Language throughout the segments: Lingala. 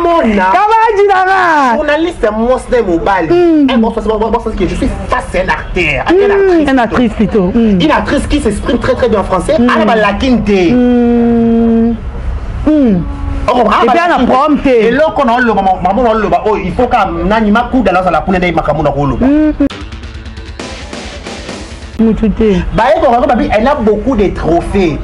Namona Camarade nanga. Journaliste mwasi na mobali. Un bon sens que je suis face à un acteur, une actrice. Une actrice plutôt. Une actrice qui s'exprime très très bien en français. Ana balakine te. Et puis ana problème te. Eloko na oloba, mama na oloba oyo, il faut ka nani makuda nazala kuna nde makambo na koloba. Mutu te. Baye kokaka babi, elle a beaucoup de trophées.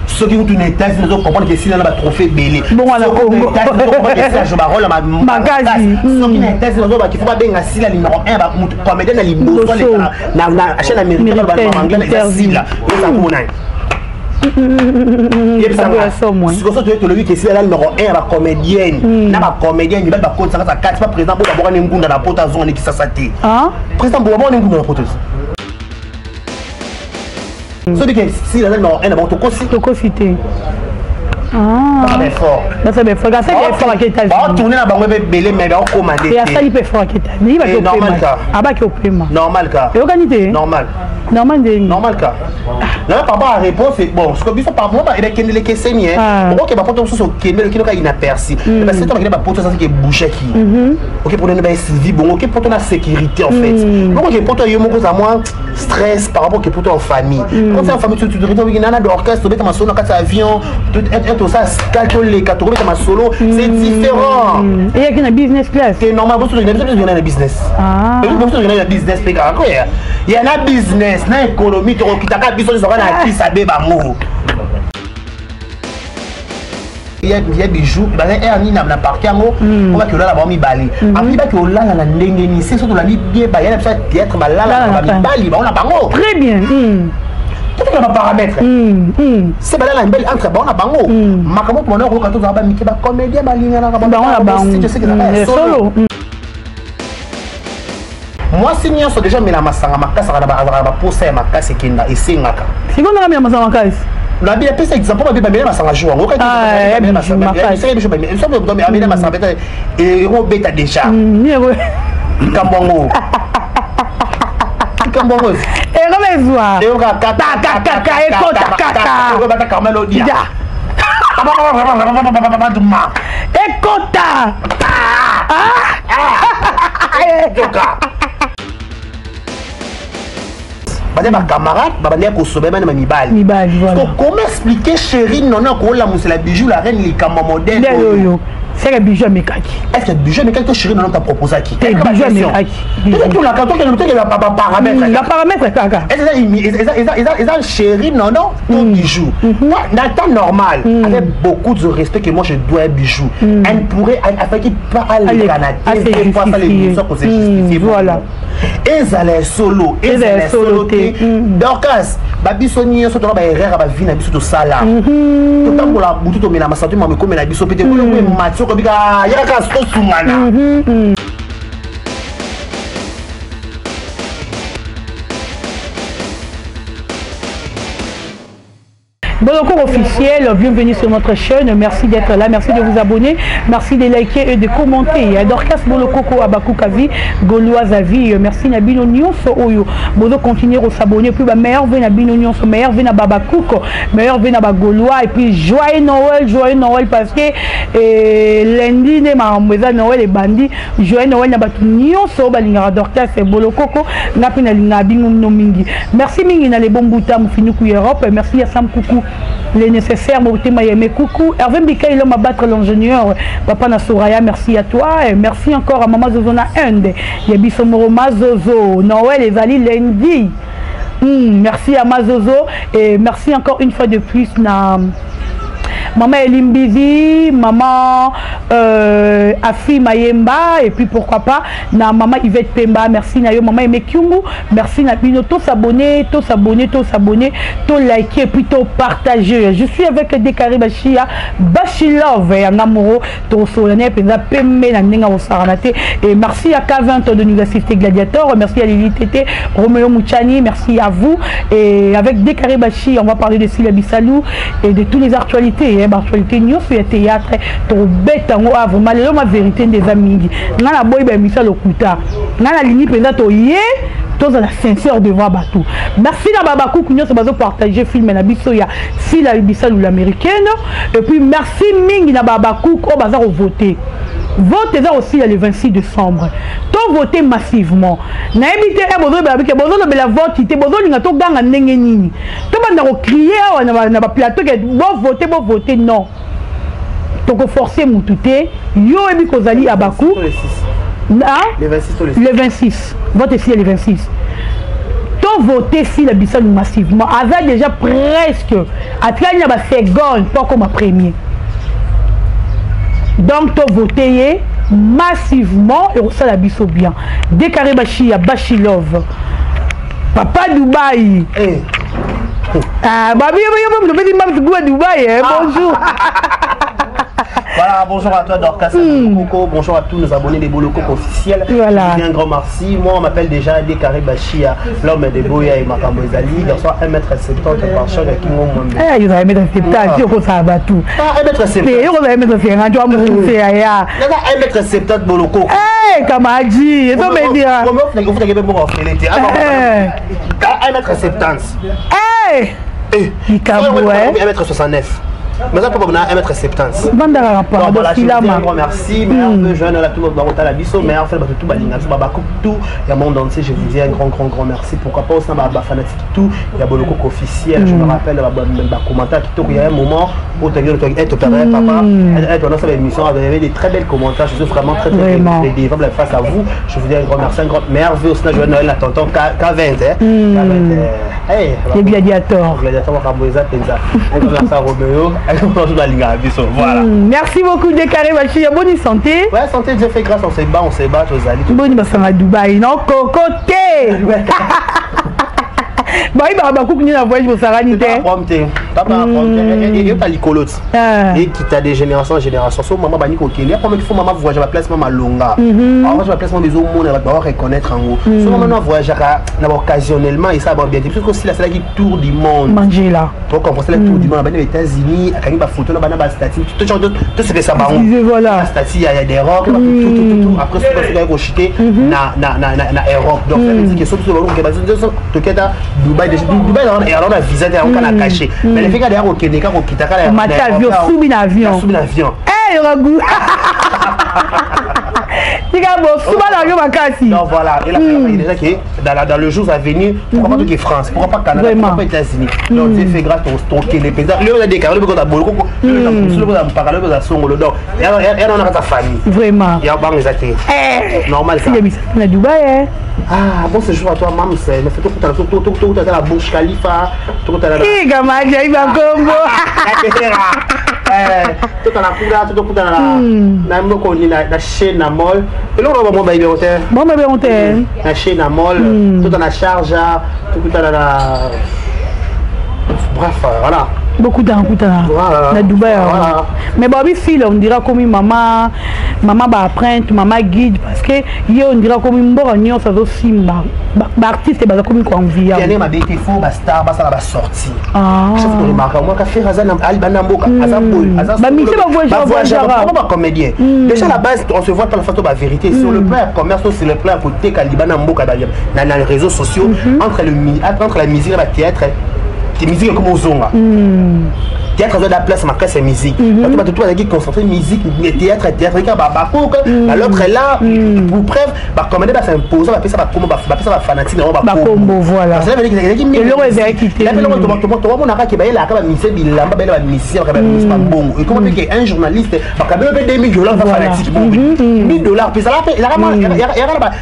Soki kutu na États-Unis, ozocomprendre ke esila na batrophée ebele. Bongo na Congo. Esila barole Makasi. Soki na États-Unis ozobaki, fo babenga Sila numéro 1, mutu comédien na liboso Liboso. Na chaîne américaine, Américaine, anglais, eza interview. Sila eza komona. Sango ya somo, hein. Sikoso toye, tolobi ke Sila na numéro 1 ya bacomédienne na bacomédienne mibali bakotisaka sa kati pa président bo babokani ngunda na poto, azonga ne Kisasa te. Ah? Président bo babokani ngunda na poto, soki ke Sila na numéro 1 na bango, tokosi? Tokosi te. Ah. Baka effort. Basa ba effort. Asali effort ake États-Unis. Baotourne na bango ebe ebele, mais baokoma nde E asali te. mpe effort ake États-Unis. Yibaki Eh, normal opema. ka. Abaki opema. Normal ka. Eyokani te? Normal. Normal ndenge. Normal ka na par rapport à réponse. Bon, parce que biso par rapport ebekendeleki eseni okoke bapoto mosusu, okende okende oka inaperçu. Parce que bakende bapoto ezalaki ebouchaki, oke poto nde baesylvie bongo, oke poto na sécurité en fait. Bongo oke poto yo moko oza mwa stress par rapport oke poto en famille. Quand c'est en famille, tu te retrouves nana d'orchestre, tobeta masolo na kati ya avion, tosala escale, toleka, tokobeta masolo, c'est différent. Eyaki na business class. C'est normal, biso tokende na business. Biso tokende na business mpe kaka koya ya na business na économie, tokokitaka biso nyonso kaka na akisa be bango ya bijou baza aire nini na parke yango po baki olala bango mibale. Apui baki olala na ndenge nini? Se so tolandi bien, baya na biso ya théâtre, balala na bamibali bango na bango. Très bien. Totokela baparamètre se balala mibali entre bango na bango. Makambo mpona koyoka, tozala bamike, bacomédien balinganaka. Bango na bango. Ya Solo. solo. Mwasi nyonso déjà mela masanga makasi, azalaka na baposa ya makasi, ekenda esengaka. Sikoyo ndanga mela masanga makasi. Nabi apesa exemple, babi bamela masanga jour yango. Ah, ya bijou makasi. Amela masanga peut-être ekobeta déjà. Likambo yango, likambo yango. Ekoma ezwa. Eyoka. Kaka, ekota kaka. Ekobata Carmelo Dia. Ja. Ekota. Joka baza bacamarade, babandaki kosoba bana mibali. Mibali, voilà. So, comment expliquer chéri nono akolamusela Bijou la reine likambo modèle? Nde oyo seke Bijou amekaki. Est ce que Bijou amekaki to chéri nono taproposaki? Te, Bijou amekaki. Tolaka, tokende baparamètre. Baparamètre kaka. Eza chéri nono to Bijou na temps normal? Avec beaucoup de respect que moi je dois à Bijou, elle pourrait, afaki pas aleka na TV po asala émission kose justifier. Voilà. Ezala solo, ezala solo te. Dorcas, babiso nyonso toka baerreur ya bavie na biso, tosala, totambola butu, tomela masanga, tomama, ekomela biso pe te mati okobika yakaka tosungana. Boloko officiel, bienvenue sur notre chaîne. Merci d'être là, merci de vous abonner, merci de liker et de commenter. Dorcas Bolokoko Abakukavi, Gauloise à vie. Merci na bino nyonso oyo. Bozo continuer à s'abonner. Puis bah meilleur vœu na bino nyonso, meilleur vœu na Babakouk, meilleur vœu na ba Gaulois et puis joyeux Noël, joyeux Noël parce que et lundi ne ma Noël et bandi. Joyeux Noël na batu nyonso balingaka Dorcas Bolokoko, ngapi na linga bingo no mingi. Merci mingi na les bons bouta mufinuku Europe. Merci à Sam Koukou. Les nécessaires, Motema Yeme Coucou. Hervé Mbika, il homme à battre l'ingénieur. Papa Nassoraya, merci à toi. Et merci encore à Maman Zozona Inde. Yabiso Moroma Zozo. Noël ezali lundi. Merci à Mazozo. Et merci encore une fois de plus na Maman Elimbizi, Maman Afi Mayemba, et puis pourquoi pas, na Maman Yvette Pemba, merci na yo, Maman Aimé Kyungu, merci na bino, tous s'abonner, tous s'abonner, tous s'abonner, tous liker, et puis tous partager. Je suis avec Dekari Bashia, Bashilove, et Angamoro, tous solennel, Penza Pembe, na Nenga Osaranate, et merci à K20 de l'Université Gladiator, merci à Lili Tété, Roméo Mouchani, merci à vous, et avec Dekari Bashi, on va parler de Sila Bissalou, et de toutes les actualités, hein, actualité news, il y a théâtre, trop bête, en haut, vraiment, lelo ma vérité des amis. Nga na boy ba misa lokuta. Nga na lingi penza to ye, Tozala sincère devant bato. Merci na babakuku nyonso bazopartage film na biso ya Sila Bisalu l'américaine. Et puis merci mingi na babakuku oyo baza kovote. Vote eza kosila le 26 décembre. Tovote massivement. Nayebi te e bozolobela bike, bozolobela vote te, bozolinga toganga ndenge nini? Tobanda kocrier awa na baplateau ke bovote, bovote? Non, tokoforce mutu te. Yo oyebi kozali abaku. Le 26? Le 26, vote esila le 26. Tovote Sila Bisalu massivement. Aza déjà presque, atikali na baseconde mpo akoma premier. Donc tovote ye massivement, ekosala biso bien. Décaré Bashi ya Bashi Love, papa Dubai, eh. Ah, babi yo yo yo yo Dubai, eh, bonjour. Voilà, bonjour à toi Dorcas Coco, bonjour à tous nos abonnés des Bolokoko officiels. Voilà. Je vous dis un grand merci. Moi, on m'appelle déjà Décaré Bachia, l'homme de Boya et Makambo Ezali, garçon 1m70 par choc à Kingo Mwembe. Eh, yo 1m70, yo kosala bato. Ah, 1m70. Te, yo kozala 1m50, yo amokuse yaya. Naza 1m70, Bolokoko. Eh, kamaji ezomedira. Ofutaki mpe moko ofele te. 1m70. Eh, likambo 1m69. Mais ça, pour 1m70. Vandaka Donc, voilà, je vous dis un silama. grand merci. Meilleur jeune à tout le monde, la biso, meilleur fait tout balinga, tout baba tout, il y a monde entier, je vous dis un grand grand grand merci. Pourquoi pas aussi ba fanatique tout, il y a Boloko officiel, je me rappelle ba commentaire qui il y a un moment où tu as être papa, être dans cette émission, vous avez des très belles commentaires, je suis vraiment très très Vraiment. redevable face à vous. Je vous dis un grand merci, un grand merveilleux aussi, joyeux Noël à tonton K20, hein. K20, hey, Le gladiator. Gladiator makambo eza penza. Un grand merci à Roméo, un grand merci à Linga biso. Voilà. Merci beaucoup Décaré Bachi ya boni santé. Ouais, santé, Dieu fait grâce, on se bat, tozali. Boni basanga Dubai non koko te, bayibaka bakuku nini na voyage bosakani te. Problème te, papa, problème te. Eyota likolo ti. Ah. Ekita de génération en génération. So mama bani kokende, après il faut mama voyage ba place mama longa. Alors ba place mama bezomona bato ba reconnaître yango. So mama no voyageaka na ba occasionnellement et ça ba bien te. Parce que aussi la salaki tour du monde. Mangela. To comprendre la tour du monde, bana États-Unis, akangi ba photo na bana ba statue. Tout tout tout c'est ça bango. Excusez, voilà. Statue, il y a des rocs, tout tout tout tout. Après c'est pas kochiter na Europe. Donc ça veut dire que surtout que ba toketa Dubaï déjà, Dubaï et alors na visa te yango kana caché. Mais le fait que derrière okende kaka okita kaka Mata avion, subi na avion. Subi na avion. Eh, yoka gu tika bo suba na avion makasi. Donc voilà, et là, il déjà qui dans le jour à venir, pourquoi pas tout France, pourquoi pas Canada, Vraiment. pourquoi pas États-Unis. Donc Dieu fait grâce, ton les paysans, le a des le a boloko, le a le le a songolo. Donc, et on a ta famille. Vraiment. Il y a bang exact. Eh, Normal ça. Sila Bisalu na Dubai, eh. Ah, bon séjour à toi, Mam, c'est mais tout tout tout tout tout la Burj Khalifa, tout la Eh, kamaji ayiba nkombo. Tout la kuna, tout tout la na moko ni na chaîne na mall. Eloko ba mo ba ibero te. Bon bébé, on te Na chaîne na mall, tout la charge, tout la, bref, voilà. Beaucoup d'akutana Voilà. na Dubai awa. Voilà. Mais babi file, on dira komi mama mama baapprente, mama guide, parce que ye on dira komi mboka nyonso azosimba. Baartiste baza komi koenvia. Piane mabe te, faut ba star basala ba sortie. Ah. Chef de remarque moi ka faire aza na alibanda mboka aza boye aza Ba musicien ba voyage- ba voyage voyageaka. ba comédien. Déjà la base, on se voit par la façon ba vérité sur le plan commerce, sur le plan côté kalibana mboka na les réseaux sociaux, entre la musique et la théâtre, te musique comme ozonga théâtre aza da place makasi ya musique. Bato to bazalaki concentré musique, théâtre, théâtre kaka bakoka. L'autre est là pour preuve, bacomédien bas'impose, bapesa bakombo, bapesa bafanatique nango. Bakombo, voilà. Eloko ezalaki te. Tomonaka ke bayelaka bamusicien bilamba, bayela bamusicien, bakaba bamusicien bambongo. Ekoma mpe ke un journaliste bakabeli mpe 2000 $ ba fanatique bongo 1000 $.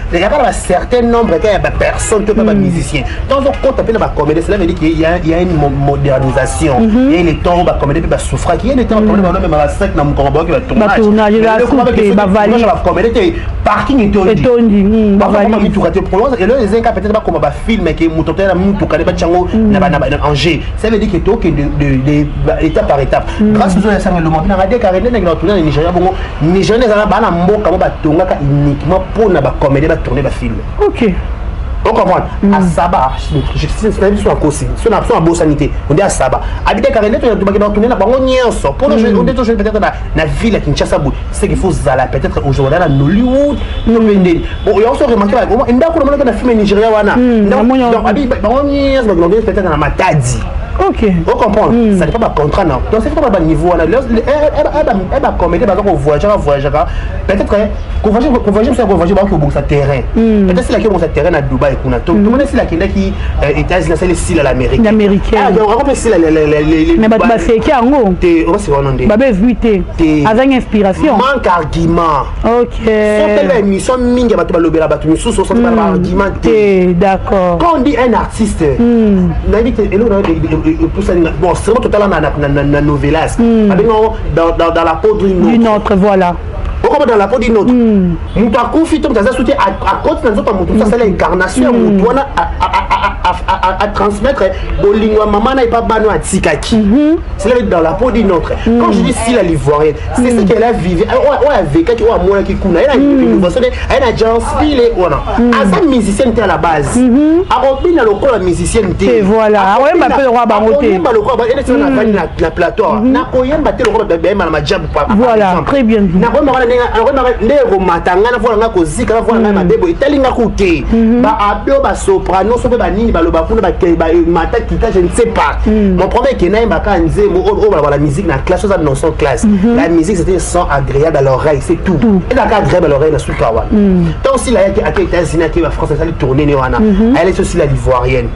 Mpe yaka na bacertain nombre ka ya bapersonne to mpe bamusicien. Ntango ozokota mpe na bacomédien, cela veut dire qu'il y a une modernisation. Il y a le temps bacomédien mpe basouffraki, il y a le temps bacomédien banomema basec na mokongo, baoki Batournage, bavalise. Bacomédien te, parking etondi. Etondi, bakoma bavalise. Mituka te, elo eza peut-être bakoma bafilm ke moto te na mutuka nde batiango na Angers. Ça veut dire que tokende étape par étape grâce ozo yasanga elongo mpe nanga dekare nde ndenge na tourne na Nigeria. Bongo Nigeria ezala bana mboka mo batongaka uniquement mpona bacomédien batourne bafilm. Ok. Ocomprendre, asaba biso akosi so na so abosani te, onde asaba abidekaka nde tobaki batourne na bango nyonso mpona onde tojouer peut-être na ville ya Kinshasa boye, c'est qu'il faut zala peut-être aujourd'hui na Nollywood to mpe ndeni. Bon, yango so remarqué ndako namonaki na film Nigeria wana. Donc abi bango nyonso bakende peut-être na Matadi. Ocomprendre, ça dépend bacontrat na. Donc c'est pas baniveau wana bacomédie baza kovoyage, bavoyageaka peut-être kovoyage mosu ya kovoyage, bakoki kobongisa terrain. Peut-être sila aki obongisa terrain na Dubai kuna, tomona sila akendaki États-Unis, asali sila l'Amérique. L'américaine. Mpe sila. Mais bato baseki yango. Te, okasi wana nde. Babe ezwi te. Te. Azangi inspiration. Manque argument. Sotela émission mingi ya bato balobela bato misusu, osoti bana baargument te. Te, d'accord. Quand on dit un artiste, nayebi te eloko epusani. Bon, c'est vraiment totala na novelas babengango dans la peau d'une d'une autre, voilà. Okoma dans la peau d'une autre, moto akufi to moto aza su te, akoti na nzoto ya moto mosu, asala incarnation ya moto wana, atransmettre bolingo ya mama na epa bano atikaki. C'est dans la peau d'une autre. Quand je dis Sila l'ivoirienne, c'est ce qu'elle a vécu, oyo avekaki, oyo amonaki kuna. Aye na innovation te, aye na janspile wana. Aza musicienne te à la base, akobina lokola musicienne te. Voilà, akoyemba mpe lokola bango te. Akoyemba lokola ene tina navandi na plateau awa, nakoyemba te lokola bayemba na majabu. Voilà, très bien dit. Nakoyemba wana ndenge nde ekomata ngai, navona ngai kozika, navona ngai mabebo etali nga ku te. Baabio, basoprano so mpe banini baloba kuna, mata kita, je ne sais pas. Mon problème eke nayembaka nzembo oyo balobaka la musique na classe, oza notion classe. La musique, c'était son agréable à l'oreille, c'est tout. Ezalaka agréable à l'oreille na suka wana. Ntango sila ayaki, ake États-Unis, ake bafrance, asali tournée ne wana, ayalaki so sila l'ivoirienne.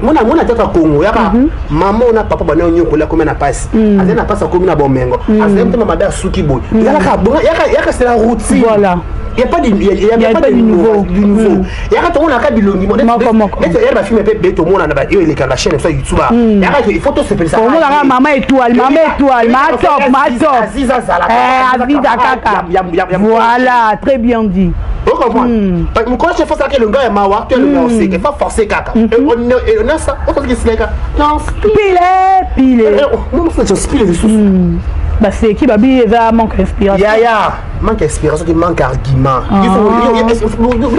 Mona tata Congo yaka mama ona papa bana onyokola, akomi na pasi, azali na pasi, akomi na bomengo, azali motema mabe, asuki boye, ezalaka yaka, c'est la routine. Voilà. Il y a pas de, il y a pas de nouveau, du nouveau. Yaka tomonaka bilongi moko moko. Neti ya bafilm mpe be tomona na oyo elekaka na chaîne so YouTube. Yaka il faut tosepelisa. Omonaka mama étoile, mama étoile, ma top, ma top. Aziza azalaka. Aziza kaka. Voilà, très bien dit. Ocomprendre, mokolo chef asalaka elongo ya mawa to elongo ya oseka, il faut forcer kaka nasa otoki esileka. Pile pile. Pile lisusu. Baseki, babi eza manque inspiration. Yaya, manque inspiration qui manque argument.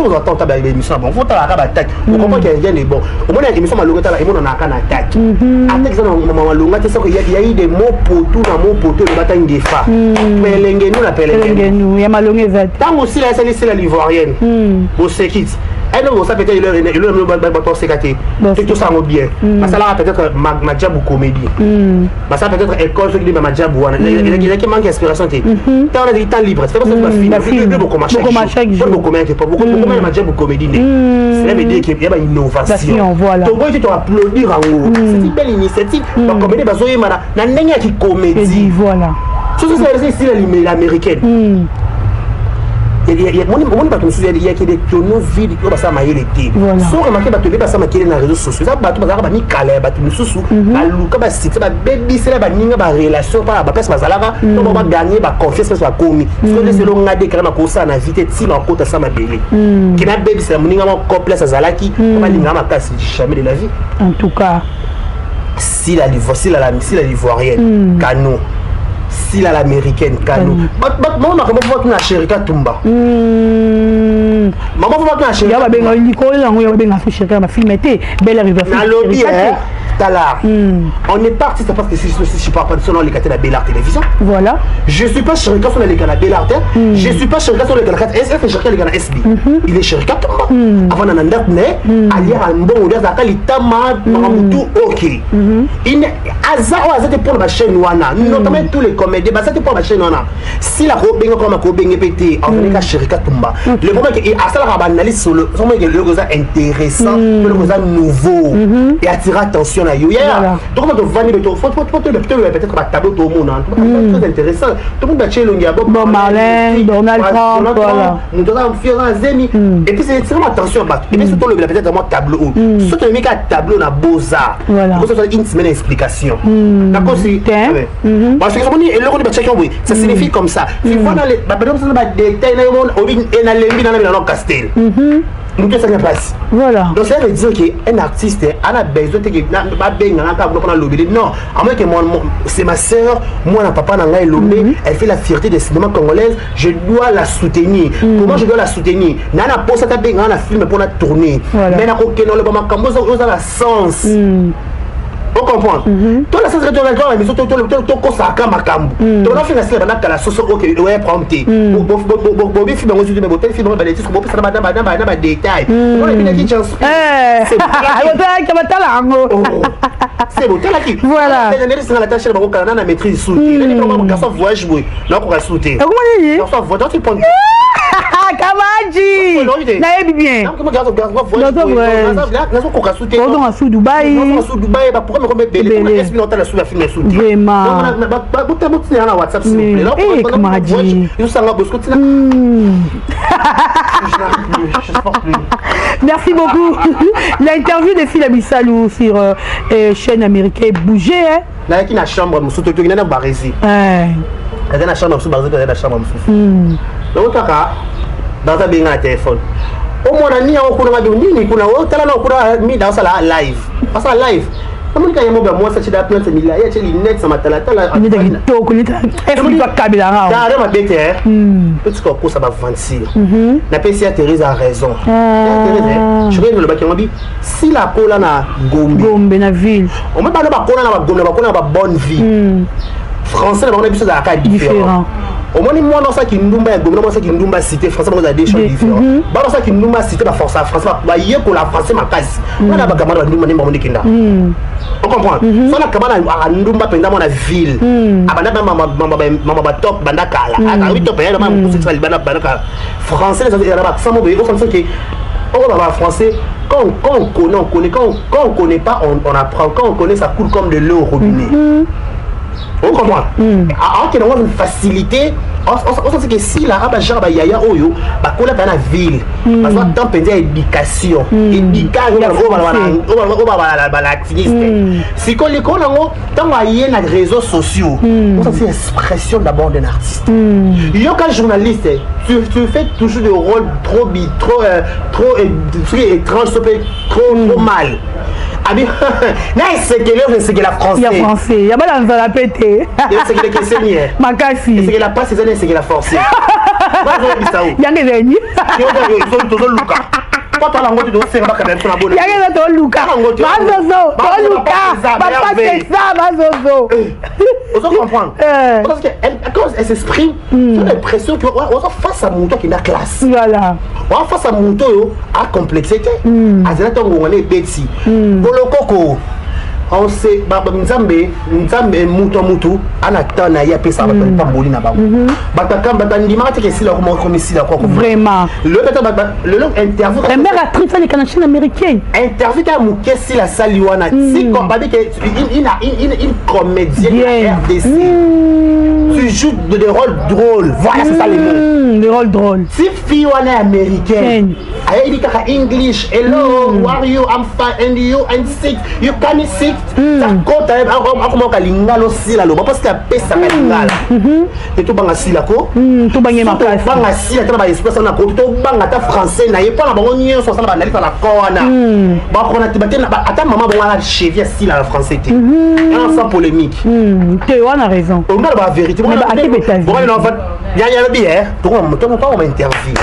Ozatanta baémission, bon, fotalaka baattaque, ocomprend que rien n'est bon. Omona émission malonga, tala emonanaka na attaque. Attaque eza na malonga te. Soki ya eu des mots potu na mot potu elobata ngefa pelengenu na pelengenu ya malonga eza te. Ntango osila esali sila l'ivoirienne, boseki ti ene bosa peut-être eloko bato oseka te, tosango bien. Basalaka peut-être majabu comédie, basala peut-être école soki ndimba majabu wana, ezalaki manque inspiration te. Ntango wana ezalaki temps libre, c'est bokoma chaque jour, bokoma te, bokoma na majabu comédie nde. Cela veut dire que ya bainnovation, toboyi te, toapplaudir yango, c'est une belle initiative. Bacomédie bazoyembana na ndenge ya kicomédie. Voilà. Soso style l'américaine, omoni bato mosusu yaki des tonneaux vide oyo basala mayele te. So remarquer, bato ebele basala makele na réseaux sociaux, eza bato bazalaka bamikala ya bato mosusu, baluka basuccès, babebisela baninga barelation mpona baplace bazalaka to bao baganye baconfiance place bakomi. Soki leselo nga de kaka nakosala na vie te, ntina akota sa mabele ke nabebisela moninga moko place azalaki po balingaka makasi, jamais de la vie. En tout cas. Sila l'ivoirienne kano, sila l'américaine kano, mama makambo fo batuna Sherika Tumba, mama fo batuna Sherika. Babenga likolo yango, ya babenga so Sherika bafilme te, belle. Nalobi tala, on est parti, c'est parce que si je parle pas de son oleka te na Belle Art Télévision. Voilà. Je suis pas Sherika son oleka na Belle Art, je suis pas Sherika son oleka na SF. Sherika oleka na SB, il est Sherika Tumba avant na ndako ne aliaka mbongo nde azalaka litama makambo tout. Ok, aza oyo aza te mpona bachaîne wana, notamment tous les comédiens baza te mpona bachaîne wana. Sila kobenga koma kobenge mpe te, aveneka Sherika Tumba. Le problème ke asalaka baanalyse solo, soki eloko eza intéressant, eloko eza nouveau et attire attention na yo. Yaya, tokoma tovandi be peut-être batableau tomona très intéressant, tomoni batie elongi ya Bob Marley, Donald Trump, voilà. Moto aza fier na zemi et puis c'est extrêmement attention bato. Et puis surtout olobela peut-être mwa tableau oyo, soki toyemi kaka tableau na Beaux-Arts, une semaine explication nakosi, parce que omoni eloko nde batiaki boye, ça signifie comme ça. Voilà, bato badétail na yo obi nalembi nana bilano castel. Moto esali na place. Voilà. Donc ça veut dire que un artiste ana besoin te ke babenganga kaka kuna mpona lobele. Non, à moins que moi, c'est ma sœur, moi na papa na ngai Elombe, elle fait la fierté des cinéma congolaise, je dois la soutenir. Comment je dois la soutenir? Na na posa ta benganga na film mpona tourner. Voilà. Mais nakokende oloba makambo oza na sens. Ocomprendre to na sens ke biso tokosaka makambo tonafinga sila banda kala soso oke oya problème te. Bobi film yango sutu, me botali film yango baletiske bopesa na badétail omona ebinaki chance. Botalaki, batala yango. C'est botalaki. Voilà. Ndenge la tâche bango kala na maîtrise su te, nani garçon voyage boye nakoka su te. Ekoma nini? Garçon voyage, tu prends. Kamaji, nayebi bien. Nazokoka su te. Ozonga su Dubai. Su Dubai, baprogramme comme ebele, est otala su bafilm su te. Vraiment. Botina na WhatsApp, s'il vous plaît. Eh, Kamaji. Ezosanga bosko tina. Je supporte plus. Merci beaucoup. L'interview de Phil Bissalou sur chaîne américaine Bouger, hein. Nayaki na chambre mosusu, totoki nana Baresi. Aza na chambre mosusu, Baresi aza na chambre mosusu. Donc kaka baza benga na telefone, omona nini yango kuna, ngabi nini kuna, otala na kuna mida osala live, asala live, amonika ye mobe mwasi atie da plante milai, atie lunette na matalatala. Nita kitoko, nita est-ce akabela nga. Tare mabe te, totika kokosa baventure. Napesi ya Thérèse a raison. Thérèse soki lobaki yango bi sila akola na Gombe. Gombe na ville. Omoi bana bakola na bagombe, bakola na babonne vie, français na bango na biso ezalaka différent. Omoni mwana osalaki ndumba ya Gombe na mwana osalaki ndumba cité, français bango ezala deux choses différent. Bana osalaki ndumba cité, baforce ya français, bayekola français makasi. Wana bakamana bandumba nde bango ndekenda, ocomprendre? So na kama na ndumba mpenza, mwana ville abanda mama batop banda kala, ayi top ya mama mosusu libanda banda kala, français ezala baaccent mo boye, osentir ke oyo baba français. Quand on connaît, on connaît. Quand on connaît pas, on apprend. Quand on connaît, ça coule comme de l'eau au robinet. On comprend? Akende yango une facilité, on sent que si la aba genre bayaya oyo bakola mpe na ville, bazwa temps mpenza ya éducation, éducation oyo balatiniste. Sikoyo likolo nango, ntango aye na réseaux sociaux, on sent expression d'abord d'un artiste. Yoka journaliste, tu fais toujours des rôles trop trop trop étrange, trop trop mal. Abi na esekeli oyo esekela français. Ya français ya bana nzala mpe te. Esekela keseni ye. Makasi. Esekela pasi eza na esekela forcé. Yango ezali. Tozoluka po toala yango te, tozosenga bakabela biso na bona. Yango eza, toluka bazozo, toluka bapasi eza bazozo. Ozo comprendre? Parce que quand elle s'exprime, j'ai l'impression que oza face à moto akenda classe. Voilà. Oza face à moto oyo acomplexe te, azala ntango wana ebeti bolokoko. On sait Nzambe, Nzambe mutu mutu ana temps na ye apesa bato lipamboli na bango. Bato bato andimaka te ke esila komi esila koko. Vraiment. Lelo lelo interview. Mère actrice aleka na chaîne américaine. Interview ta moke esila asali wana, si babi ke une comédienne de la RDC, tu joues des rôles drôles, voilà, c'est ça les mots. Des rôles drôles. Si fille wana américaine ayebi kaka English, "Hello, how are you? I'm fine, and you? And sick, you can sick." Akota akomoka lingala osila loba parce que apesaka lingala te. Tobanga sila ko. Tobange makasi. Tobanga sila te na baexpress na koto, tobanga ata français na ye mpo na bango nyonso asala banalisa na ko wana bakona te bate ata mama bongo ala chevie asila na français te, yana sans polémique. Te wana raison. Onga ba vérité. Yalobi tokoma interview.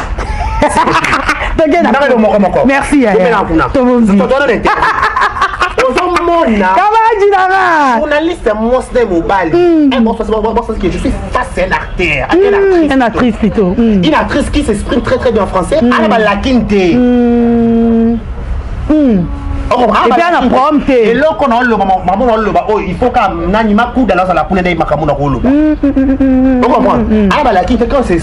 Moko moko. Merci. Ozomona. Kabajinanga. Journaliste mwasi na mobali, que je suis face à un acteur, une actrice plutôt. Une actrice qui s'exprime très très bien en français, ala balakine te. Et puis ana problème te. Eloko na oloba, mama na oloba oyo, il faut ka nani makuda nazala kuna nde makambo na koloba, ocomprendre? Ala balaki te. Quand elle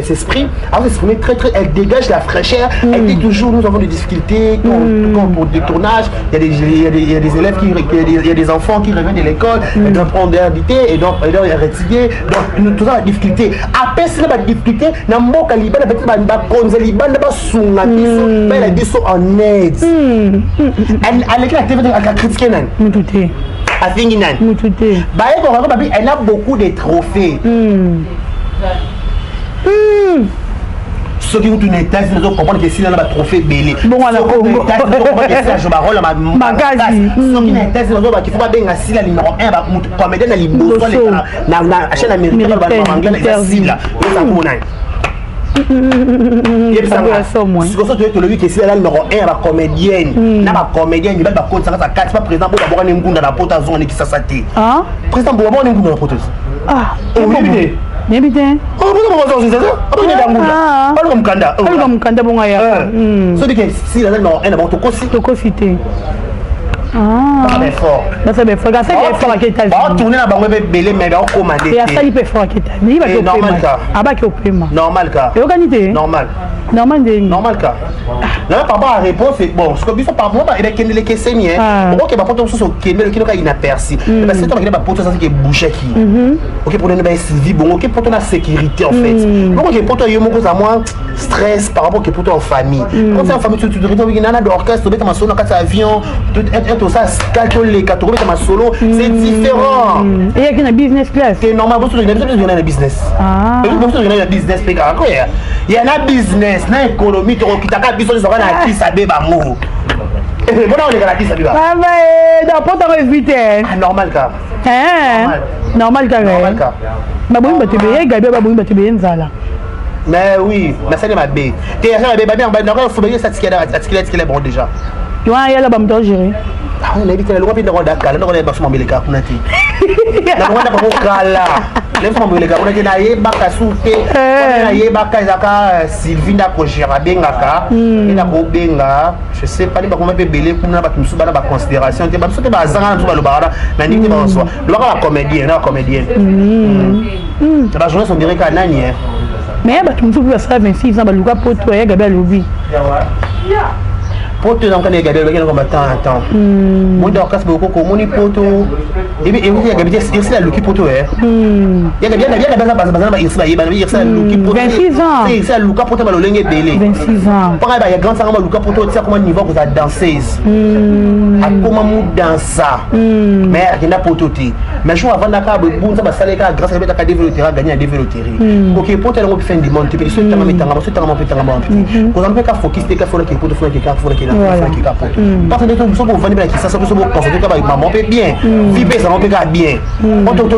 s'exprime, elle s'exprime très très, elle dégage la fraîcheur. Elle dit toujours: "Nous avons des difficultés quand pour des tournages, il y a des élèves qui, il y a des enfants qui reviennent de l'école, ils doivent prendre des invités et donc ils doivent rétiguer, donc tout ça la difficulté." Apesi na badifficulté na mboka libanda, peut-être bakonza libanda basunga biso, bayela biso en aide. Aleki na TV, acritiquer nani? Mutu te. Afingi nani? Mutu te. Bayekoka babi elle a beaucoup de trophées. Soki kutu na États-Unis, ozo comprendre que Sila na batrophée ebele. Bongo na Congo. Sila barole makasi. Soki na États-Unis, ozo baki fo babenga Sila numéro 1, mutu comédien na liboso aleka na chaîne américaine, baanglais, eza Sila. Eza komona yebisanga. Sikoso toye, tolobi ke Sila na numéro 1 ya bacomédienne, na bacomédienne mibali bakotisaka sa kati. Pa président bo babwaka ne ngunda na poto, azonga ne Kisasa te. Président bo babwaka ne ngunda na poto. Oyebi te? Nayebi te. Aluka mokanda. Aluka mokanda, bongo ayaka. Soki ke Sila aza numéro 1 na bango, tokosi? Tokosi te. Effort. Basala effort, asali effort ake États-Unis. Baotourne na bango ebe ebele, mais baokoma nde. Te, asali mpe effort ake États-Unis, baki opema, abaki opema. Normal ka. Eyokani te. Normal. Normal ndenge? Normal ka. Na par rapport à réponse, bon, parce que biso par rapport ebekendele keseni, okoke bapoto mosusu, okende loki noka inaperçu. Parce que bakende bapoto, ezalaki ebougeaki. Oke mpona ba Sylvie, bongo oke poto na sécurité. En fait, bongo oke poto, yo moko oza moins stress par rapport ke poto en famille. Quand c'est en famille, tu te retrouves nana d'orchestre, obeta masolo na kati ya avion, tosala escale, toleka, tokobeta masolo, c'est différent. Eyaki na business class? C'est normal. Biso tokende na business, biso tokende na business mpe kaka koya ya na business na économie. Tokokitaka biso nyonso kaka na Addis Abeba ngo mpona oleka na Addis Abeba. Na poto yango ezwi te. Normal ka. Normal kaka. Baboyi bato ebeye Gabi, baboyi bato ebeye nzala. Mais oui, nasali mabe te, asali mabe babe nakofuba atikeli atikeli bon déjà. Wana yala bamoto agéré. Nayebi te, nalongwa mpe ndako da kala, ndako nayeba so mambeleka kuna te. Nalongwa ndako yango kala, nayebi so mambeleka kuna te. Nayebaka su te. Nayebaka ezalaka Sylvie ndako gère, abengaka ye, ndako obenga, je sais pas, bakoma mpe ebele kuna. Bato mosusu bana baconsidération te, bamosusu te bazanga na mosusu balobaka na ndenge te, bazwa lobaka bacomédien na bacomédienne na bajournaliste, on dirait ka nani. Mais bato mosusu mpe basala 26 ans, baluka poto ya Gabi alobi. Poto ezango kani, Gabi alobaki nako temps à temps. Moi Dorcas Bokoko, omoni poto ebi ya Gabi te. Irsi aluki poto ya Gabi, ya Gabi, ya Gabi baza na ba Irsi, bayebana. Irsi aluki poto. 26 ans. Irsi aluka poto balolenge ebele. 26 ans. Mpaka ba ya grande sanga baluka poto, tia koma niveau kozala danseuse, akoma mu dansa, mais akenda poto te. Mais jour avandaka bebunza, basaleka grâce abetaka DV loterie, agagné na DV loterie. Koke poto yango fin du monde te. Mpe so etangama etangama, so etangama mpe etangama mpe kozala mpe ka focus te, ka fona ke poto, fona ke ka, fona ke fona ke ka poto, parce que soki ovandi mpe na Kisasa, so boconcentre ka bamama mpe bien, vie mpe ezalanga mpe kaka bien. Eloko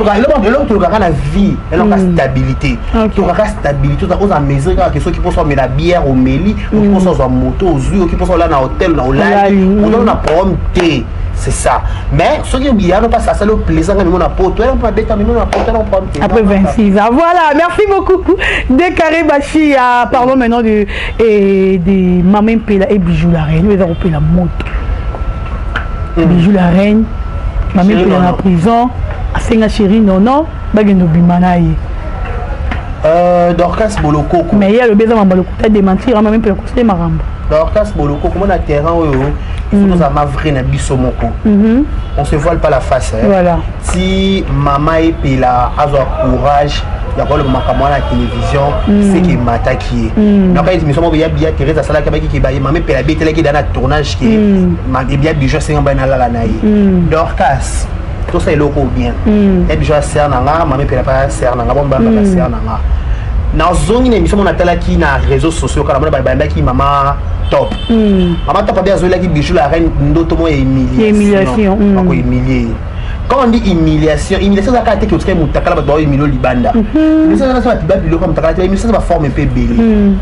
tolukaka na vie, eloko stabilité. Tolukaka stabilité, oza mesure kaka ke soki mposa omela bière, omeli, oki mposa ozwa moto, ozwi, oki mposa olala na hotel, na olali, ozala na problème te. C'est ça. Mais soki yano mpasi asali plaisir nga mimo na poto, ela mpo abeta mimo na poto, ela problème te. Après 26 ans, voilà. Merci beaucoup Décaré Bachi. Parlons maintenant de et de Maman Mpela et Bijou la reine. Eza kopela moto. Bijou la reine, Maman Mpela na prison, asenga chéri nono bakende obima na ye. Dorcas Bolokoko. Mais ye alobi eza mambo lokuta, démentir. Maman Mpela kosile makambo. Dorcas Bolokoko, mona terrain oyo, il faut tozala vrai na biso moko. On se voile pas la face, hein. Voilà. Si mama Epela azwa courage ya koloba makambo wana na télévision, seke emataki ye. Naka émission moko ya bia Thérèse asalaki, abaki ke baye mama Epela abetelaki da na tournage ke ebia Bijou asenga mbai nalala na ye. Dorcas, tosala eloko bien. Ya Bijou asere na nga, mama Epela mpe asere na nga, bomba basere na nga. Nazongi na émission moko natalaki na réseaux sociaux kala, mona bayambaki mama Top. Mama Top abe azwelaki Bijou la reine ndoto moko ya humiliation, bakohumilie ye. Quand on dit humiliation, humiliation ezaka te ke otikali motakala, bato baohumilie libanda. Humiliation eza bato babiloko ya motakala te. Humiliation eza baforme mpe ebele.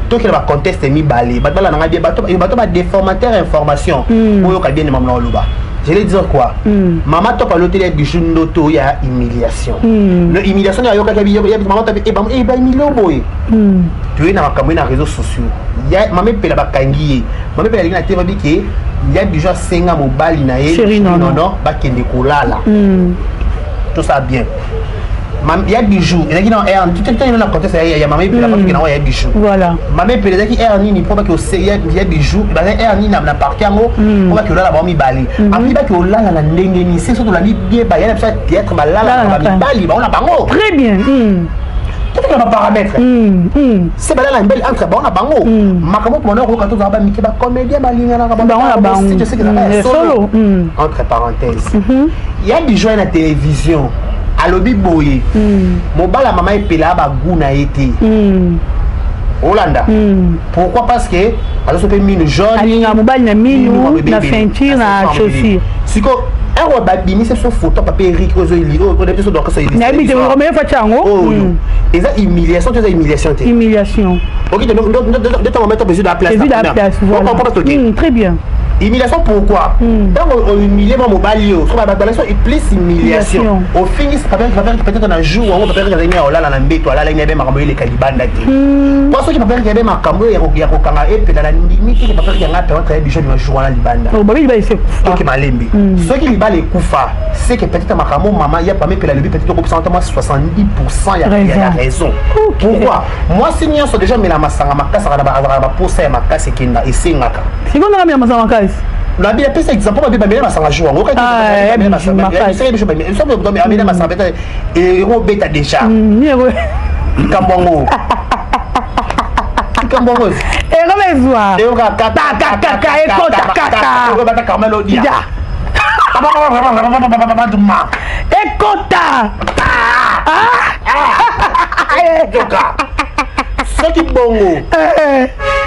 Tokende bacontexte mibale, bato balandanga bien, bato badéformateur information, oyoka bien mama na oloba. Je vais dire quoi? Mama Top aloteli ya Bijou ndoto ya humiliation. Le humiliation ayokaki mama Top bahumilie boye. Toye na makambo ye na réseaux sociaux ya mama Epela, bakangi ye. Mama Epela alingi na te, babi ke ya Bijou asenga mobali na ye nono bakende kolala. Tout ça bien. Ya Bijou ezalaki na aire na contexte ya mama Epela, bakende nango ya Bijou. Voilà. Mama Epela ezalaki aire nini mpo baki ya Bijou bazali aire nini na parke yango mpo baki olala bango mibale? Apres baki olala na ndenge nini? Se so tolandi bien, baya na biso ya théâtre, balala na bamibali bango na bango. Très bien. Totokela baparamètre se balala mibali entre bango na bango. Makambo mpona okoyoka, tozala bamike, bacomédien balinganaka solo. Entre parenthèse, ya Bijou ye na télévision alobi boye: mobala mama Epela bagu na ye te. Olanda. Pourquoi? Parce que azoso mpe minu jaune. Alingaka mobali na minu, na ceinture, na chaussure. Siko awa babimisi biso photo papa Eric oyo biso Dorcas. Nayebi te, romeo faci yango. Oyo eza humiliation te? Eza humiliation te? Humiliation. Ok, nde ntango mettre besoin de la place. Besoin de la place, voilà. Très bien. Humiliation pourquoi? Ntango ohumilie mwa mobali oyo, so babalation plus humiliation, ofingisi papa Eric. Peut-être na jour yango papa Eric azalaki ya olala na mbeto, alalaki na ye, makambo eleka libanda te. Po soki papa Eric yabe makambo oyo ya kokanga epela, na ndimi teke papa Eric yanga permettre ye biso bima jour wana libanda. Babi libala ese ekufa. Toke malembe. Soki libala ekufa, c'est que peut-être makambo mama ya pame epela alobi, peut-être okopesa ata mwa 70 % ya raison. Pourquoi? Mwasi nyonso déjà mela masanga makasi, azalaka na baposa ya makasi, ekenda esengaka. Sikoyo nanga mela masanga makasi. Nabi apesa exemple, babi bamela masanga jour yango, amela masanga, peut-être ekobeta déjà likambo yango, likambo yango. Ekomezwa. Eyoka. Kaka ekota kaka. Bata Carmel Odia. Ekota. Yoka, soki bongo,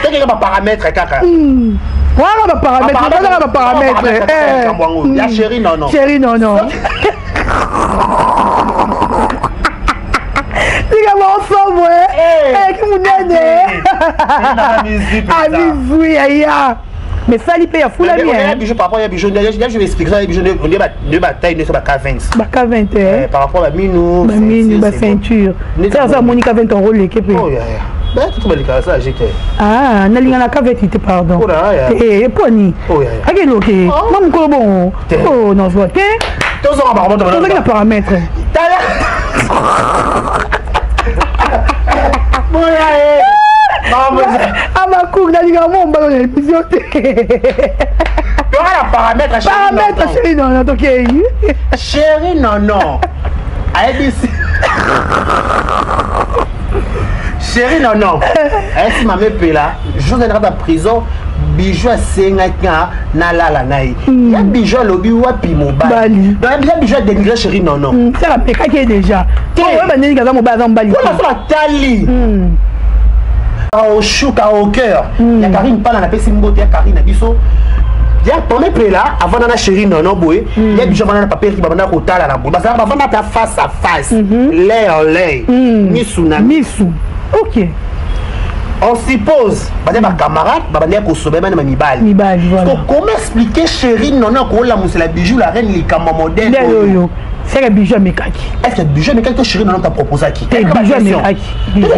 tokeka baparamètre kaka. Wana baparamètre, wana baparamètre. Likambo yango ya chéri nono. Chéri nono, likambo ensemble ki monene amizwi aya, mais sali mpe ya fulami. Bijou, par rapport ya bijou, je vais expliquer ça. Bijou nde bataille nyonso ba K20. Ba K20. Par rapport baminu. Baminu, baceinture, ça amoni K20 yango leke mpe. Tobalekaka sa age te. Nalinga na K20 te, pardon. Eponi akeloke ma mokolo bongo nazwa te. Tozonga. Tozongi na paramètre. Tala boya ye. Abakour, nalinga mo mbalo na émission te. Toka na paramètre. Paramètre chéri nono, tokei. Chéri nono ayebisi, chéri nono ayebisi mama Epela, jour ezalaka na prison, Bijou asengaki nga nalala na ye. Ya Bijou alobi wapi mobali? Donc ya Bijou adénigre chéri nono. Saka apekaki ye déjà, oyeba ndenge aza mobali, aza mobali. Mpona so atali oshuka au cœur ya Karine Mpala, napesi mbote ya Karine na biso, ya pame Epela avanda na chéri nono boye, ya Bijou avanda na papa Eriki, babanda kotala na boye, bazalaka bavanda ata face à face, l'œil en l'œil, misu na misu, ok. On suppose baza bacamarade, babandaki kosoba bana mibali. Mibali, voilà. Comment expliquer chéri nono akolamusela Bijou la reine likambo modèle? Oyo seke Bijou amekaki. Est ce que Bijou amekaki to chéri nono taproposaki? Te, Bijou amekaki.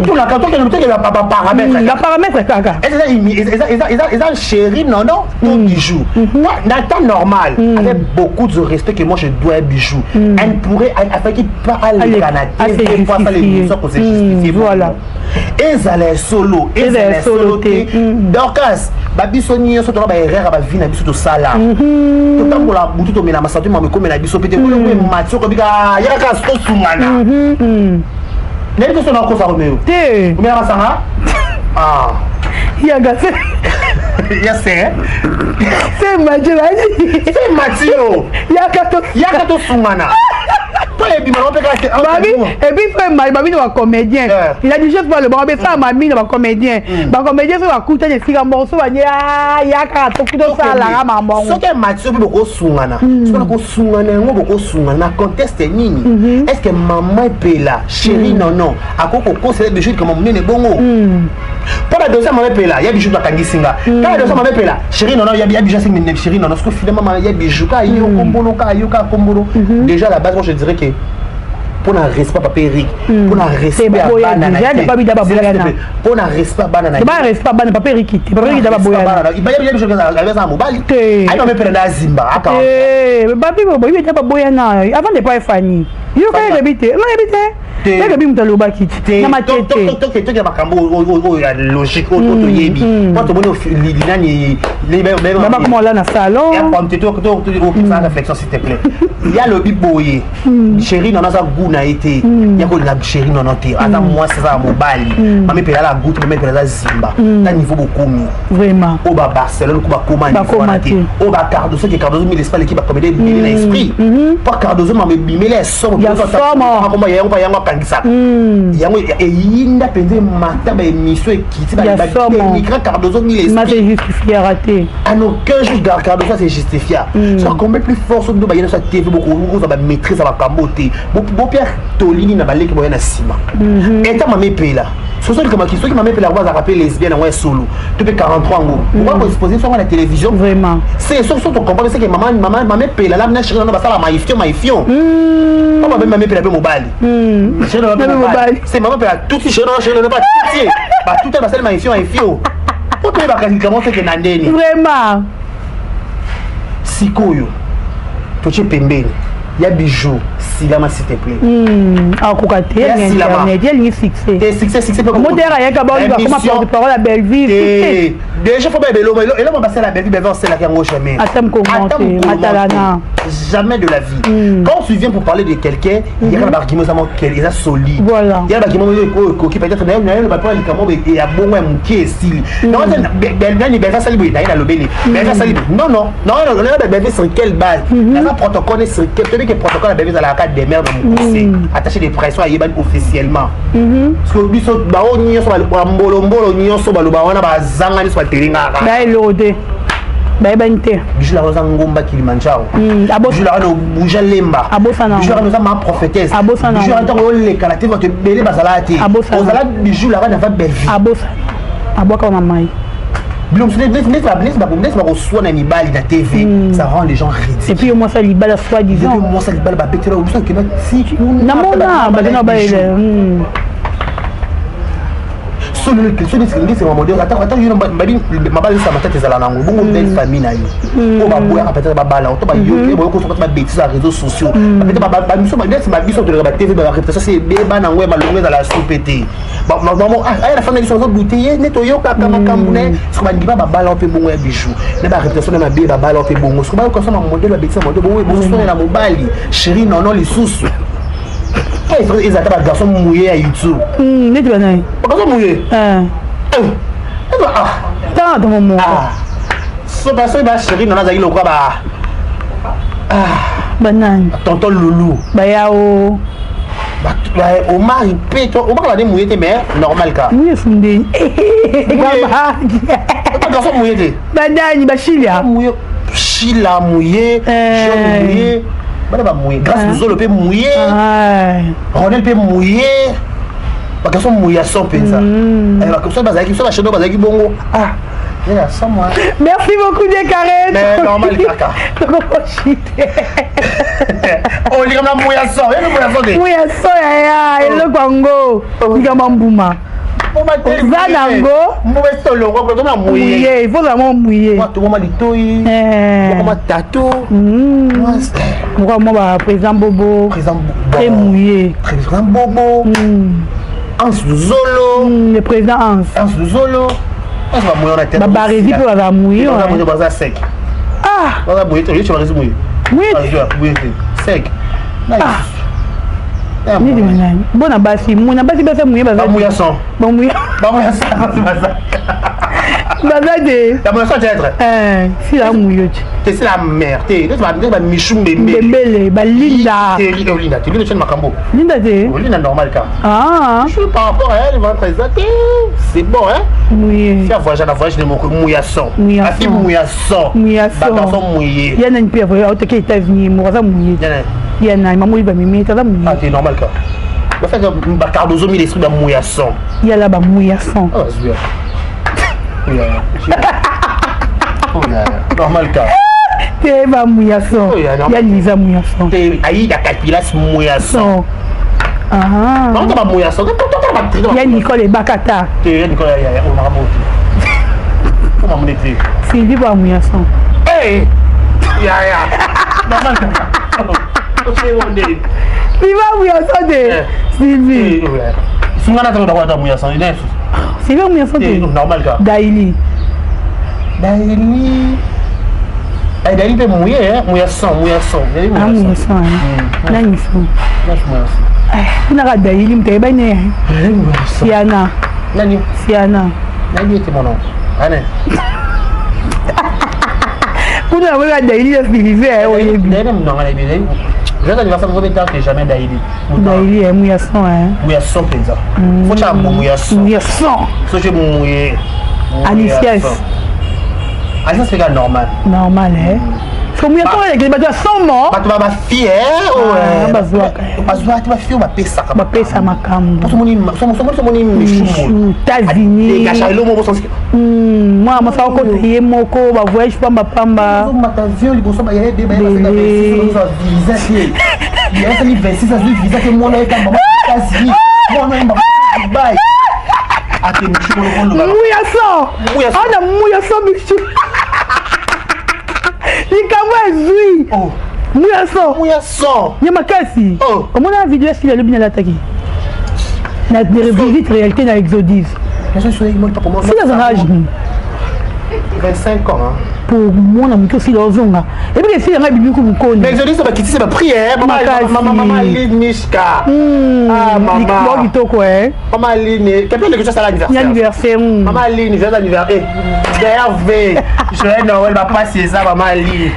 Tolaka, tokende baparamètre. Baparamètre kaka. Eza chéri nono to Bijou? Na temps normal, avec beaucoup de respect que moi je dois Bijou, elle pourrait, afaki pas aleka na TV po asala émission kose justifier. Voilà. Ezala solo, ezala solo te, Dorcas, babiso nyonso tona baerreur ya bavie na biso tosala. Totambola butu, tomela masanga, tomama ekomela biso pe te mati okobika yaka tosungana. Nayebi te so nakosa Romeo. Te. Omela masanga. Yanga. Ya se. Se Mathieu. Se Mathieu. Yaka to. Yaka tosungana to ebima mpe kaka. Babi et puis frère Mali, babi na bacomédien, il a dit juste pas le bon ça, mami na bacomédien, bacomédien so bakutani esika moko so banye yaka tosalaka makambo. Soki Mathieu mpe bokosungana, soki nakosungana yango, bokosungana na contexte nini? Est ce que mama Epela, chéri nono akoki kokosela Bijou likambo monene bongo? Mpo na dossier mama Epela, ya Bijou bakangisi nga kaka dossier mama Epela, chéri nono, ya Bijou asengi chéri nono. Soki finalement ya Bijou ka yo kombono, ka yo ka kombono déjà, la base, moi je dirais que mpona respect papa Eric, mpona respect ya bana na ye, mpona respect bana na ye, respect bana papa Eric te, papa Eric da baboyana. Aza mobali te. Ayi mama Epela nde azimba aka. Babi boyebi te, baboyana avant de pas efani yo kaka yebi te, nga yebi te, yebi moto alobaki te na matete. Toke makambo oyo ya logique oyo toyebi po tomoni nani. Bakoma ola na salon. Okisa réflexion, s'il te plaît. Ya lobi boye, chéri nono aza goût na ye te, ya kolinga chéri nono te, aza mwasi, aza ya mobali. Mama Epela ala goût, mama Epela aza zimba ta niveau bokomi. Vraiment. Oyo babarcelone ko bakoma niveau wana te, oyo bacardozo, soki Cardozo mille espoir eleki bacomédie ebimeli na esprit po Cardozo mama ebimeli ya somo. Ya somo. Yango yango. Bakangisaka yango, eyinda mpenza, emata baémission, ekiti badénigra Cardozo mille. Se justifiera te. En aucun jour Cardozo se justifia. So combien plus force bino bayena so TV, bokozwa bamaîtrise ya makambo te. Bopia tolini na baleki boya na nsima. Eta Mama Epela, soso likamaki, soki Mama Epela yango azalaka mpe lesbienne, yango ya solo to mpe 43 yango, okoka koexpose songo na télévision? Vraiment. C'est soki so tocomprendre, c'est que mama Epela la na chéri nano basala maifion maifion. Po babe Mama Epela mpe mobali, c'est Mama Epela tuti chéri nano, chéri nano batuti batuti, basali maifion maifion, po toyebaka likambo seke na ndeni. Vraiment. Sikoyo totie pembeni ya Bijou, silama s'il te plaît. Akoka te. Internet elingi succès. Te, succès, succès. Modere ayaka baolinga koma porte parole ya Belleville. Déjà faut bayeba eloko, eloko basala Belleville, Belleville osalaka yango jamais. Ata mokolo atalana. Jamais de la vie. Quand tu viens pour parler de quelqu'un, il y a baargument ezama, eza solide. Voilà. Il y a baargument oyo ekoki peut-être naye bapoa likambo ya bongo ya moke esili. Nani Belleville asali boye, naye nalobeli Belleville asali boye. Non, non, non, Belleville sur quelle base? Naza protocole sur quel? Toyebi ke protocole ya Belleville ezalaka demeure na mokuse, attaché de presse ayebani officiellement, parce que biso bao nyonso bambolombolo nyonso baloba wana, bazanga nyonso batelengaka. Baeloko te, bayebani te. Bijou la oza ngomba Kilimanjaro. Bijou la wana obuja lemba. Bijou la wana oza ma prophétesse. Bijou la ntango oleka na te, bato ebele bazalaka te. Ozala Bijou la wana ava Belleville. Abosana, abwaka na mai. Biloko neti bakoswana mibali na TV, ça rend les gens ridicules. Et puis yo mwasi libala, soi disant. Mwasi libala, babetela biso okenda ti. Namona bazana bayele. Soni modèle, ata yo mabala esama tete, ezala nango bongo. Belle famille na yo oyo baboyaka peut-être babala to bayoki boyokoso bato babêtise ya réseaux sociaux, peut-être bamiso neti babiso toleka baTV, baréputation se ebeba nango ya malongo, ezala supe te. Aya na famille biso bazodute ye neti oyokaka makambo na ye, soki bandima babala mpe bongo ya Bijou na baréputation na mabe, babala mpe bongo, soki bayoka so na modèle babêtise ya modèle bongo, bozosonela mobali chéri nono lisusu, eza ata bagarçon mouye ya YouTube. Neti banani? Bagarçon mouye. Tanga tomo moko. Soki bachéri nono azalaki lokola ba Banani? Tonton Loulou. Bayao. Omar mpe, Omar bade mouye te, mais normal ka. Mouye fundeni. Garçon mouye te. Banani? Bashilia. Mouye, Shila mouye, Jeune mouye, bana bamouye, Grâce Luzolo mpe mouye, Ronel mpe mouye, bagarçon mouye ya son mpenza. So bazalaki so bacheno bazalaki bongo, ah. Merci beaucoup, Décaré. Mais normal kaka. Olinga na muya so, yebi muya so te. Muya so yaya, eloko yango. Likambo mbuma. Oza nango. Mbuma esolongo tozoma muye. Il faut vraiment muye. Tokoma litoi. Tokoma tato. Moko mo ba président Bobo. Président Bobo. Très mouillé. Président Bobo. Hans Zolo. Le président Hans. Hans Zolo. Babarezi mpe baza mouye. Baza sec. Ah. Baza mouye te, yoki barezi mouye. Mouye. Mouye te, sec. Nini banani bona basi na basi basa mouye baza. Bamuya son. Bamuya. Bamuya son baza. Baza te. Bamuya son théâtre. Sila mouye te. Te, c'est la mère te, neti bamichu mbembele. Mbembele, balinda. Olinda te, Linda tiene makambo. Linda te. Olinda normal ka. Ah. Je par rapport à elle va présenter, c'est bon, hein. Mouye. Si voyage na voyage de mon mouya son. Afi mouya son. Mouya son. Bagarçon mouillé. Ya nani mpe voyage oteke États-Unis, moko aza mouye. Ya nani? Mama oyi bamemi aza mouye. Ah, c'est normal ka. Bafaka bacardozo mille esprit bamuya son. Yala bamuya son. Ah, zuya. Normal ka. Te, bamuya son. Ya Liza muya son. Te, Aïda Kapilas muya son. Bango bamuya son. Ya Nicole Ebakata. Te, ya Nicole ya makambo te, omamone te. Sylvie bamuya son. Yaya, normal ka. Sylvie amuya son te, Sylvie. Sungana tango dakwata muya son. Sylvie amuya son te. Normal ka. Daili. Daili. Daili mpe mouye, muya son, muya son. Ah, muya son nani son? Kunaka Daili, moto ayebani ne. Siana. Nani? Siana. Nayebi ete mono ane. Kuna namoyeka Daili ya Sylvie, oyebi. Daili munanga nayebi. Joyeux anniversaire vaut mieux tard que jamais. Daili. Daili eh, muya son hein. Muya son penza. Faut cha muya son. Muya son. Soki muye. Alicias. Alicias c'est normal. Normal hein. So muya son eleki bato ya somo. Bato ba bafie bazwaka. Bazwaka te, bafie oyo bapesaka. Bapesa makambo. Somoni Michou. États-Unis. Dégage elo moko sans. Mwana mwasi akokota ye moko bavoyage pambapamba. Mata avion liboso bayaya de bayaya visa te. Yasali 26 azwi visa te, mwana ye kamba États-Unis. Mwana ye mba Dubai. Ate Michou moko. Muya so. Ana muya so Michou. Likambo ezwi. Muya so. Muya so. Ya makasi. Omona video esili alobi nalataki. Na visite réalité na Exodus. Sila azanga age nini? 25 ans. Hein. Po mwana moke osila ozonga ebiki esila ngai bibiku mokoni. Mais Exodus bakitisi bapriere mama Aline Mishka. Ah mama. Kitoko eh. Mama Aline, quelqu'un de quelque chose à l'anniversaire. Anniversaire. Mama Aline, joyeux anniversaire. Hervé, joyeux Noël, papa César, mama Aline.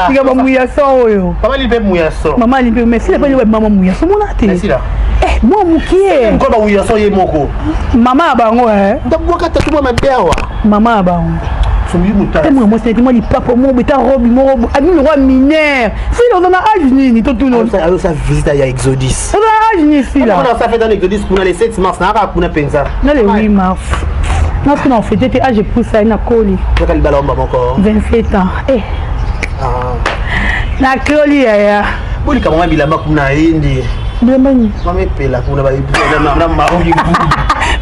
Tika bamuya so oyo. Mama Aline mpe muya so. Mama Aline mpe, mais sila mpe mama muya so mona te. Sila. Eh, mwa mokie. Mko ba muya so ye moko. Mama ya bango eh. Ndabwaka tatu mwa mabe awa. Mama ya bango. Somi mutala. Te mwa mwasi neti mwa lipapa moko beta robe moko abimi lokwa mineur. Sila oza na age nini totuna? Azosa visite ya Exodus. Oza na age nini Sila? On a fait dans l'Exodus kuna le 7 mars na kaka kuna penza. Na le 8 mars. Nasoki na ofete te age epusa ye na koli. Kaka libala omba moko. 27 ans. Eh. Ah. Na koli yaya. Bolika mama bilamba kuna yindi. Bilamba nini? Mama epela kuna ba na maroki.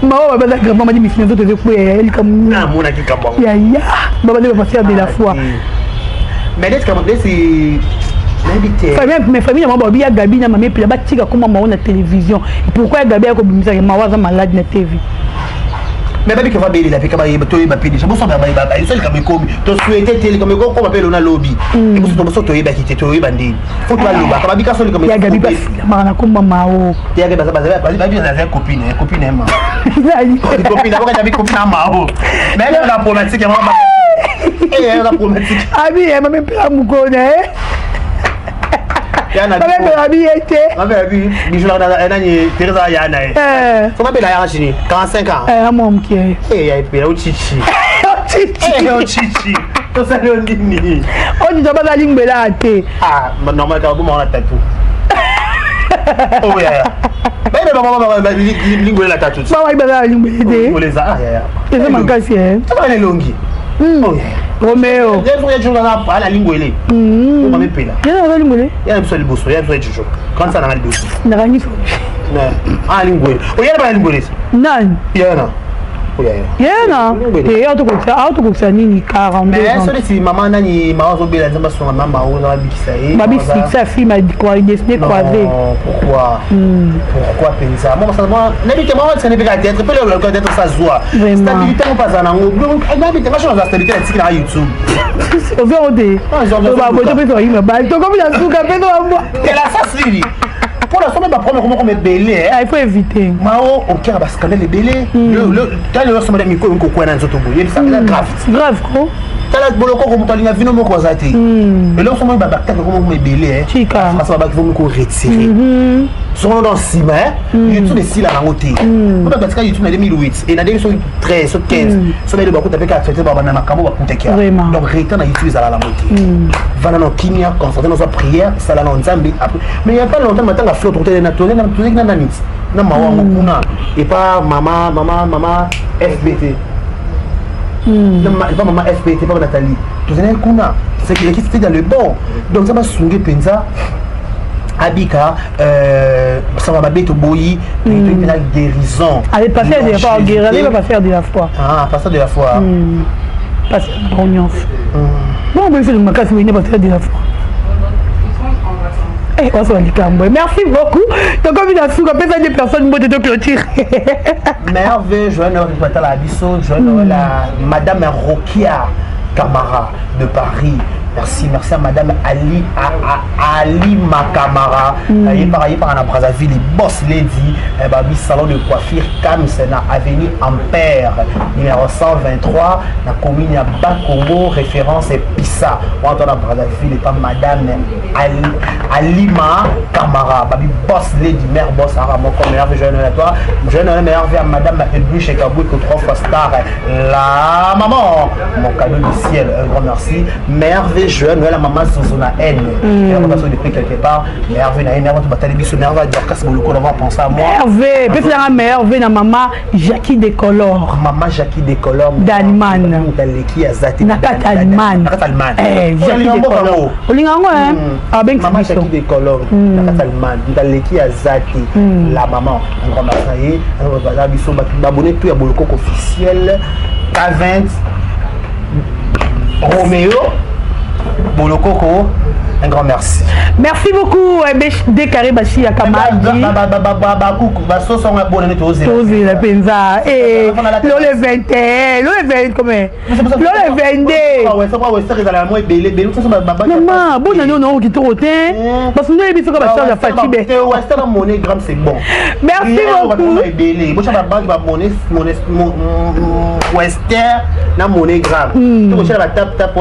Mama baza grand mama di misina nzoto ezokweya ya likambo. Namonaki kambo yango. Yaya baba nde bapasteur de la foi. Mais neti kambo neti nayebi te. Famille, mais famille na bango balobi ya Gabi na mama epela batika koma mao na télévision. Pourquoi ya Gabi akobimisaka mawa aza malade na TV? Mais babi kefa belela mpe kaba toyeba mpe deja boso bayeso likambo ekomi tosouhaite te likambo ekokoma mpe elona lobi eboso toyebaki te toyeba ndeni fo toalobaka babika so likambo ya Gabi bafilamaka na komba mao. Ya Gabi baza copine copine ma copine abokati abi copine ya mao mais elle na problématique ya mama eh na problématique abi ya mama mpela mokona eh yana mama mpela abi ye te mama abi bijou na nani Teresa ya na ye so mabela ya chini 45 ans eh amwa mokie eh ya epela ochichi ochichi eh ochichi tosali yo nini? Ochichi baza lingbela te. Ah normal kaka boma wana tatu oh yaya bayebi bango lingwele na tatu. Bawa baza lingbele te. Lingwele ah yaya. Eza makasi eh. Eza elongi. Oh yaya. Romeo. Ye jour na ala lingwele. Mama epela. Ye na lingwele. Ya biso liboso, ya biso jojo. Quand ça na liboso. Nakangi so. Ah lingwele. Oyana ba lingwele. Nani? Yana. Oyaya. Yena. Te autokokisa nini 42 Mais so neti mama nani mama azobela Nzambe asunga mama oyo na babikisa ye. Babi succès film a dessiné croisé. Non, pourquoi? Pourquoi penza? Moi ça moi nayebi te mama tsene peka théâtre pe le théâtre ça zwa. Vraiment. Stabilité mo paza nango. Nayebi te nga na stabilité na tiki na YouTube. Ozo te. Ba boto pe so yima ba. To komi na suka pe to ba. Et la ça sili. Pour la somme ba problème comment comme ebele. Ah, il faut éviter. Mao okera ba scandale ebele. Le tala le somme miko ko kwa na nzoto boye. Ça grave. Grave ko. Tala boloko ko moto alinga vino moko aza te. Eloko somo ba bactère ko moko ebele. Chika. François ba ko moko retirer. Somo dans nsima YouTube esila nango te. Po batika YouTube na 2008 et na 2013 15 so bayele bakuta mpe actualité babanda makambo bakutaki. Donc retard na YouTube ezala nango te. Vanda na kimia, concentré na prière, sala na Nzambe après. Mais il y a pas longtemps matanga flotte tokutana na tozali na tozali na nani na mawa yango kuna epa mama mama mama FBT. Epa mama FBT epa Nathalie tozalaki kuna, c'est que c'était dans le bon. Donc ça basunge mpenza abika sanga mabe toboyi toyi mpenza guérison. Allez, pasteur de la foi, guérir, allez, pasteur de la foi. Ah, pasteur de la foi. Pasteur de confiance. Bon, mais c'est le makasi mais pasteur de la foi. Eh, on likambo. Merci beaucoup. Donc, comme il a su, comme ça, des personnes mbote de clôture. Merveille, joyeux Noël, la biso, joyeux Noël à Madame Rokia Camara de Paris. Merci, merci à madame Ali, Ali Makamara. Ye par na Brazzaville, boss lady, babi salon de coiffure Kams na avenue Ampère, numéro 123, na commune ya Bakongo, référence Pissa. Wana na Brazzaville, pas madame Ali, Alima Kamara, babi boss lady, mère boss, ara moko, meilleur jeune à toi. Jeune meilleur vers madame Edouche Kabouik, trois fois star, la maman, mon cadeau du ciel, un grand merci. Merveille jeune, la maman Zozona N. Et on va se depuis quelque part. Merveille, na N, tu biso, Merveille, Dorcas Boloko, on va penser à moi. Merveille, peut-être la Merveille, na maman Jackie Decolor. Maman Jackie Decolor. D'Allemagne. Na kati Allemagne. Na kati Allemagne. Eh, Jackie Decolor. Olinga yango, hein? Ah, ben, Maman Jackie Decolor. Na kati Allemagne. Ndaleki Azati. La maman. Un grand merci. Un biso, abonné tout ya Boloko officiel. K20. Roméo. Bolokoko, un grand merci. Merci beaucoup, Décaré Bachi Akamadi. Tozela penza. Et le 21, le 20 comment? Le 22. Maman, bon année on a qui trop parce que nous avons comme ça la fatigue. MoneyGram c'est bon. Merci beaucoup. Western na MoneyGram. Tap tap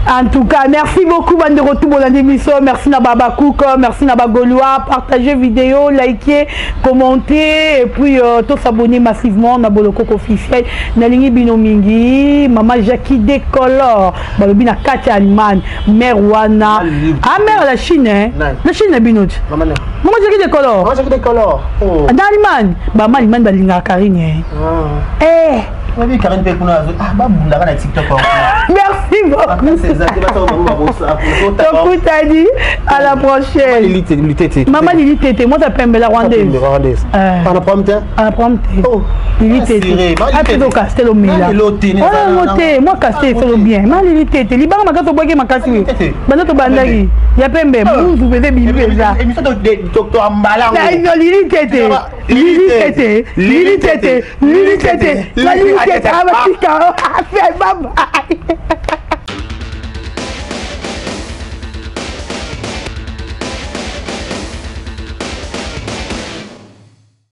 En tout cas, merci beaucoup bandeko tout bolandi biso, merci na Baba Cook, merci na Bagolois, partagez vidéo, likez, commentez et puis tous s'abonner massivement na Bolokoko officiel. Nalingi bino mingi, maman Jackie Decolor, balobi na kati Allemagne, mère wana. Ah mère la Chine hein. La Chine na bino. Maman Jackie Decolor. Maman Jackie Decolor. Oh. Na Allemagne, ba maman Allemagne balinga Karine. Eh oui, Karine Pekuna, ah, bah, na TikTok. Merci beaucoup. Tokutani, à la prochaine. Maman Lili Tété, moi t'appelle la Rwandaise. Ah, Ah, Oh, Lili Tété. Ah, plutôt Castel au Mila. Oh, moi Castel, c'est le bien. Maman Lili Tété, libanga makasi obwaki makasi we. Banda to bandaki. Ya pembe, muzu pese bimbi peza. Émission de Docteur Mbala. Lili Tété. Lili Tété. Lili Tété. Lili Tété. Lili Tété. Ah, bah, bye bye.